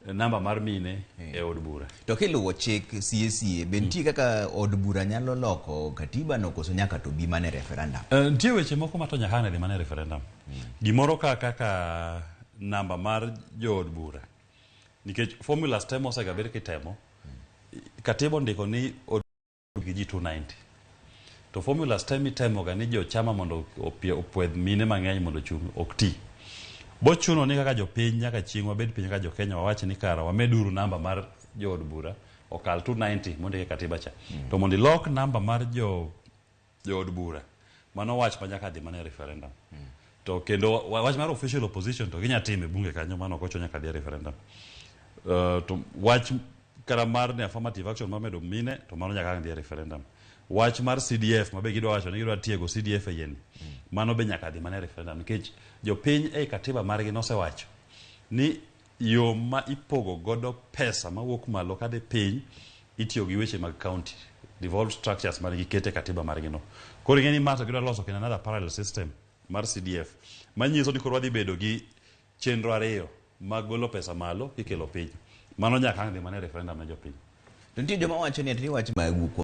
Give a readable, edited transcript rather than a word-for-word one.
Namba mar mine e od bura. To kiluwo chik CACA, be nitie kaka od bura nyalo loko katiba no koso nyaka to bi mana e referendum? Nitie weche moko ma to nyaka dhi mana e referendum. Gimoro ka kaka namba mar jood bura. Nikech formulas te mosega bed kitemo, katiba ondiko ni od gi ji 290. To formulas te mitemo ga ni jochama mondo opwedh mine mang'eny mondo ochung' ok ti. Bochuno ni kaka jopiny nyaka chieng' wabed piny kaka jokenya wawach ni kara wameduru namba mar jood bura okal 290 mondik e katiba cha. To mondo ilok namba mar jo jood bura mano wach ma nyaka dhi mana e referendum. To kendo wach mar official opposition to ginya timo e bunge kanyo, mano ok ochuno nyaka dhi e referendum. To wach kata mar ni affirmative action mar medo mine to mano nyaka ang' dhi e referendum. Wach mar CDF ma be gidwa wacho ni gidwa tiego CDF e yie, mano be nyaka dhi mana e referendum nikech jopiny ei katiba margi nosewacho ni yo ma ipogo godo pesa mawuok malo kadhi piny itiyo gi weche mag county devolved structures mane giketo e katiba margi no. Koro ing'e ni ma to gidwa loso kendo another parallel system mar CDF manyiso ni koro wadhi bedo gi chenro ariyo mag golo pesa malo kikelo piny. Mano nyaka ang' dhi mana e referendum ne jopiny. To nitie joma wacho ni ati ni wach ma wuok kuom